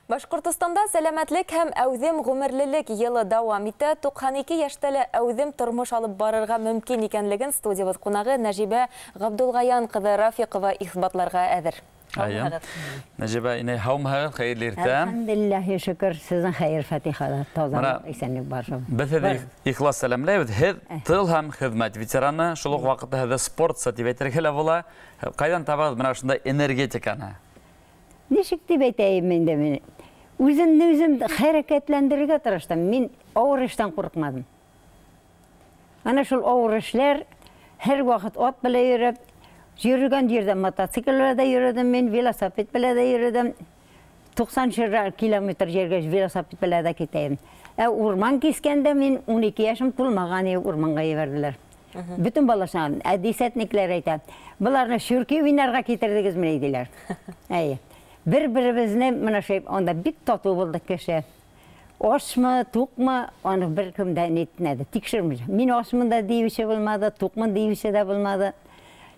Башҡортостанда сәләмәтлек һәм әүҙем ғүмерлелек йылы дауам итә. 92 йәштә лә әүҙем тормош алып барырға мөмкин икәнлеген студиябыҙ ҡунағы Нәжибә Ғабдулғаян ҡыҙы Рафиҡова иҫбатларға әҙер. Нәжибә инәй, һаумыһығыҙ, хәйерле иртә. Әлхәмдүлилләһи шөкөр, сезнең хәйер фатихала, тазалыҡ, иҫәнлек бар. Беҙ һеҙҙе ихлас сәләмләйбеҙ. Һеҙ тыл һәм хеҙмәт ветераны, шул уҡ ваҡытта һеҙҙе спортсы тип әйтергә лә була. Ҡайҙан табағыҙ бына ошондай энергетиканы? Нисек тип әйтәйем инде мин? Үҙемде үҙем хәрәкәтләндерергә тырыштым. Мин ауыр эштән ҡурҡманым. Ана шул ауыр эшләр һәр ваҡыт ат белән йөрөп, йөрөгән ерҙә мотоцикл белән дә йөрөдем мин, велосипед белән дә йөрөдем. 90 километр ергә велосипед белән дә китәйем. Ә урман кискәндә мин 12 йәшем тулмаған ине, урманға ебәрҙеләр. Бөтөн баласынан, ә десятниклар әйтә, быларны шүрки уйнарға китерҙегеҙме, тиләр. Әйе. Бер-беребеҙне мына шул анда бик татыу булдыҡ кеше. Ашмы, туҡмы, аны бер кем дә нитмәде, тикшермәде. Мин ашмын да тиеүсе булмады, туҡмын тиеүсе дә булмады.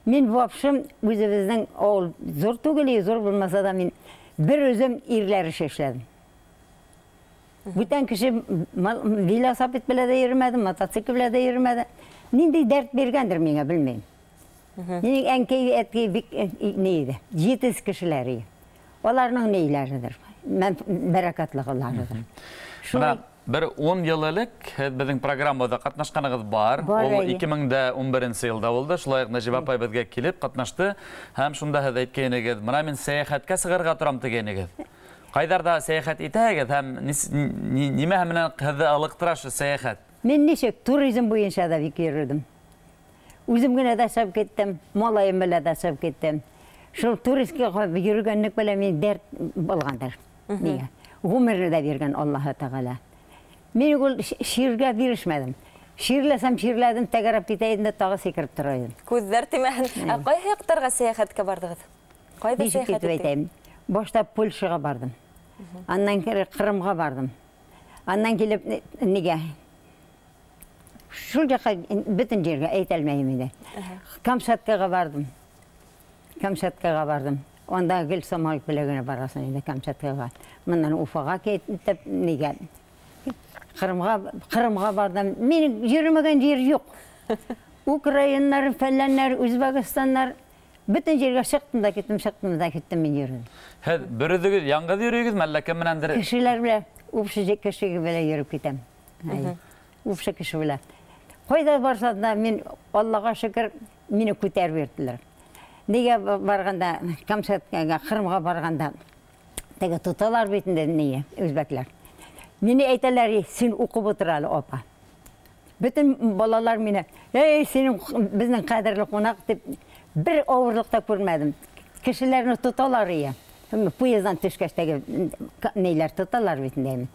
Мин вообще үҙебеҙҙең ауыл ҙур түгел, ҙур булмаса да мин бер үҙем ирләр эше эшләдем. Бүтән кеше велосипед белән дә йөрөмәде, мотоцикл белән дә йөрөмәде. Ниндәй дәрт биргәндер миңә, белмәйем. Минең әнкәй, әткәй бик ни иде, етеҙ кешеләр ине. Уларның нейләредер, бәрәкәтлеғыларыдыр. Бына бер 10 йыл элек һеҙ беҙҙең программабыҙҙа ҡатнашҡанығыҙ бар. Ул 2011 йылда булды. Шулай уҡ Нәжибә апай беҙгә килеп ҡатнашты. Һәм шунда һеҙ әйткәнегеҙ, бына мин сәйәхәткә сығырға торам тигәнегеҙ. Ҡайҙарҙа сәйәхәт итәһегеҙ һәм нимә менән һеҙҙе ылыҡтыра ошо сәйәхәт? Мин нисек туризм буйынса ҙа бик йөрөдөм. Үҙем генә дә сығып киттем, малайым белән дә сығып киттем. Шул туристка йөрөгәнлек белән мин дәрт булғандыр. Миңә ғүмерне дә биргән Аллаһы Тәғәлә. Мин ул ширгә бирешмәдем. Ширләсәм ширләдем, тәгәрәп китә идем дә тағы сикереп тора идем. Күҙҙәр тимәһен. Ә ҡайһы яҡтарға сәйәхәткә барҙығыҙ? Ҡайҙа сәйәхәт иттегеҙ? Башта Польшаға барҙым. Аннан кире Ҡырымға барҙым. Аннан килеп нигә? Шул яҡҡа бөтөн ергә әйтә алмайым инде. Камчаткаға барҙым. Камчаткаға барҙым. Унда гел самолет белән генә барасың инде Камчаткаға. Мыннан Уфаға китеп, нигә? Ҡырымға барҙым. Минең йөрөмәгән ер юҡ. Украиннар, фәләннәр, Үзбәкстаннар, бөтөн ергә сыҡтым да киттем, сыҡтым да киттем мин йөрөдөм. Һеҙ бер үҙегеҙ яңғыҙ йөрөйһөгөҙме, әллә кем менәндер? Кешеләр белән, общий кеше белән йөрөп китәм. Общий кеше белән. Ҡайҙа барсам да мин Аллаға шөкөр, мине күтәреп йөрттөләр. Нигә барғанда, Камчаткаға, Ҡырымға барғанда, теге тоталар бит инде ни, үзбәкләр. Мине әйтәләр, син уҡып ултыр әле, апа. Бөтөн балалар мине, эй, синең беҙҙең ҡәҙерле ҡунаҡ тип бер ауырлыҡ та күрмәдем. Кешеләрне тоталар ие. Поездан төшкәс теге ниләр тоталар бит инде.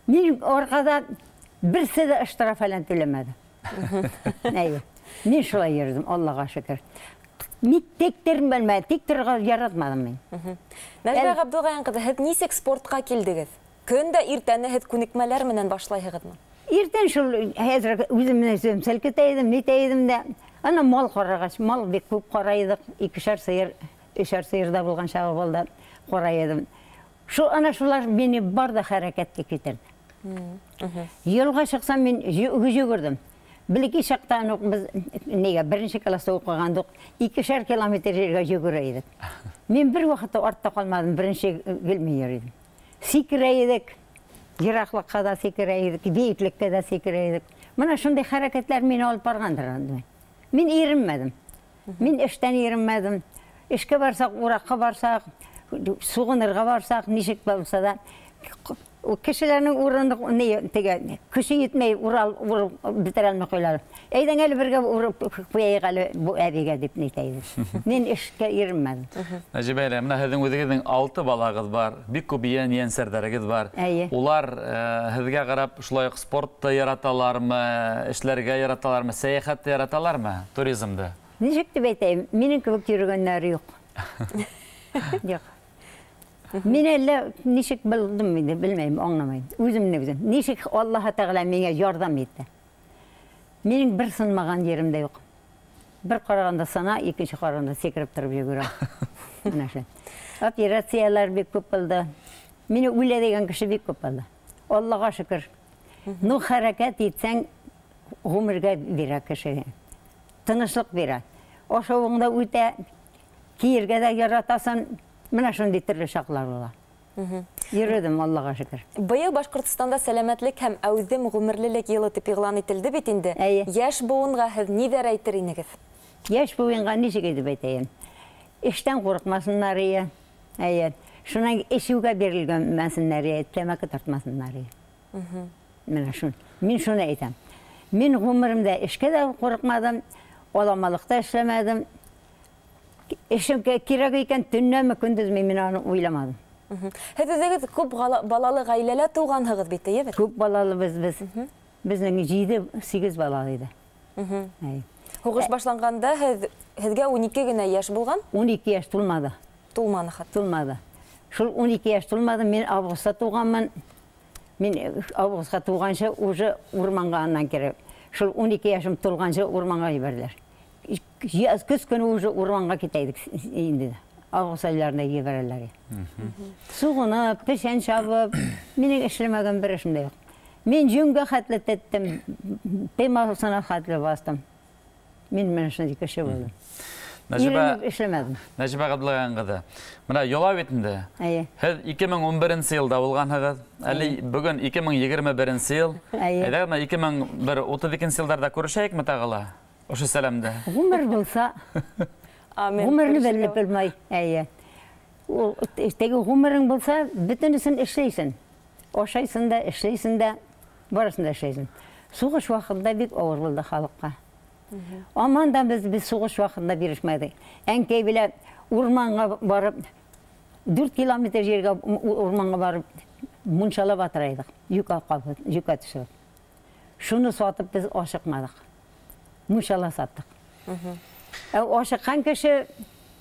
Мин арҡада берсе дә штраф фәлән түләмәде. Әйе. Мин шулай йөрөдөм, Аллаға шөкөр. Ник тектермәнмә, тик торорға яратманым мин. Нәжибә Ғабдулғаян ҡыҙы, һеҙ нисек спортҡа килдегеҙ? Көн дә иртәне һеҙ күнекмәләр менән башлайһығыҙмы? Иртән шул хәҙер үҙем менән үҙем селкетә идем, нитә идем дә. Ана мал ҡарағас, мал бик күп ҡарай идек, икешәр сыйыр, өсәр сыйыр ҙа булған сағы булды, ҡарай идем. Шул ана шулар мине бар ҙа хәрәкәткә китерҙе. Юлға сыҡсам мин йүгерҙем. Бәләкәй саҡтан уҡ беҙ нигә беренсе класста уҡығанда уҡ икешәр километр ергә йүгерә идек. Мин бер ваҡытта артта ҡалманым, беренсе гел мин йөрөй идем. Сикерә идек, йыраҡлыҡҡа ҙа сикерә идек, бейеклеккә ҙә сикерә идек. Мына шундай хәрәкәтләр мине алып барғандыр инде. Мин иренмәдем. Мин эштән иренмәдем. Эшкә барсаҡ, ураҡҡа барсаҡ, суғынырға барсаҡ, нисек булса да кешеләрнең урыны ни теге көсө етмәй урал урып бөтөрә алмай ҡуялар. Әйҙәң әле бергә урып ҡуяйыҡ әле бу әбейгә тип нитә ине. Мин эшкә иренмәдем. Нәжибә әле, мына һеҙҙең үҙегеҙҙең 6 балағыҙ бар, бик күп ейән-ейәнсәрҙәрегеҙ бар. Улар һеҙгә ҡарап шулай уҡ спортты яраталармы, эшләргә яраталармы, сәйәхәтте яраталармы, туризмды? Нисек тип әйтәйем, минең кеүек йөрөгәндәре юҡ. Юҡ. Мин әллә нисек булдым инде, белмәйем, аңламайым. Үҙемде үҙем. Нисек Аллаһы Тәғәлә миңә ярҙам итте. Минең бер сынмаған ерем дә юҡ. Бер ҡарағанда сана, икенсе ҡарағанда сикереп тороп йүгерәм. Менә шул. Операциялар бик күп булды. Мине үлә дигән кеше бик күп булды. Аллаға шөкөр. Ну, хәрәкәт итсәң, ғүмергә бирә кешегә. Тыныслык бирә. Ашавың да үтә, киергә дә яратасың. Менә шундый төрле чаклар була. Йөрөдем, Аллаға шөкөр. Быйыл Башҡортостанда сәләмәтлек һәм әүҙем ғүмерлелек йылы тип иғлан ителде бит инде. Йәш быуынға һеҙ ниҙәр әйтер инегеҙ? Йәш быуынға нисек итеп әйтәйем? Эштән ҡурҡмаһындар ие. Әйе. Шунан эсеүгә бирелмәһендәр ие, тәмәке тартмаһындар ие. Менә шун. Мин шуны әйтәм. Мин ғүмеремдә эшкә дә ҡурҡманым, оламалыҡта эшләмәдем. Эшем кирәк икән, төнләме, көндөҙмө, мин аны уйламаным. Һеҙ үҙегеҙ күп балалы ғаиләлә тыуғанһығыҙ бит, эйе бит? Күп балалы беҙ. Беҙҙең 7-8 бала ине. Һуғыш башланғанда һеҙгә 12 генә йәш булған? 12 йәш тулманы. Тулманы хатта. Тулманы. Шул 12 йәш тулманы, мин августта тыуғанмын. Мин августҡа тыуғансы уже урманға аннан кәрәк. Шул 12 йәшем тулғансы урманға ебәрҙеләр. Көҙ көнө уже урманға китә идек инде. Август айларында ебәрәләр. Суғынып, пешән сабып, минең эшләмәгән бер эшем дә юҡ. Мин йөнгә хәтле теттем, пемасына хәтле бастым. Мин менә шундый кеше булдым. Нәжибә, Нәжибә Ғабдуллаян ҡыҙы, мына йола бит инде. Һеҙ 2011 йылда булғанһығыҙ, әле бөгөн 2021 йыл. Әйҙә, мына 2032 йылдарҙа күрешәйекме тағы ла? Ошо сәләмдә. Ғүмер булса, ғүмерне белеп белмәй. Әйе. Ул теге ғүмерең булса, бөтөнөсөн эшләйсең. Ашайсың да, эшләйсең дә, барысын да эшләйсең. Һуғыш ваҡытында бик ауыр булды халыҡҡа. Аман да беҙ һуғыш ваҡытында бирешмәнек. Әнкәй белән урманға барып, 4 километр ергә урманға барып, мунсала батыра идек, юка ҡабып, юка төшөрөп. Шуны сатып беҙ ашыҡманыҡ. Мунсала саттыҡ. Ә ашыҡҡан кеше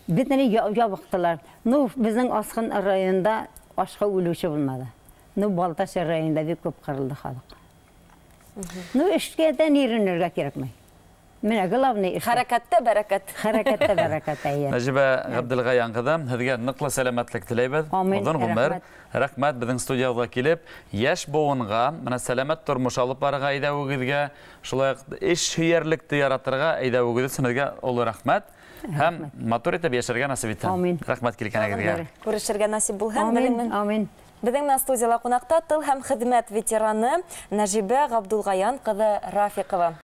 бөтөнләй ябыҡтылар. Ну, беҙҙең Асҡын районында ашҡа үлеүсе булманы. Ну, Балтас районында бик күп ҡырылды халыҡ. Ну, эшкә дә иренергә кәрәкмәй. Менә главный эш. Хәрәкәттә бәрәкәт. Хәрәкәттә бәрәкәт, әйе. Нәжибә Ғабделғаян ҡыҙы, һеҙгә ныҡлы сәләмәтлек теләйбеҙ. Оҙон ғүмер. Рәхмәт беҙҙең студиябыҙға килеп, йәш быуынға менә сәләмәт тормош алып барырға әйҙәүегеҙгә, шулай уҡ эш һөйәрлекте яратырға әйҙәүегеҙ өсөн һеҙгә оло рәхмәт. Һәм матур итеп йәшәргә насип итһен. Амин. Рәхмәт килгәнегеҙгә. Күрешергә насип булһын. Амин. Амин. Беҙҙең менән студияла ҡунаҡта тыл һәм хеҙмәт ветераны Нәжибә Ғабдулғаян ҡыҙы Рафиҡова.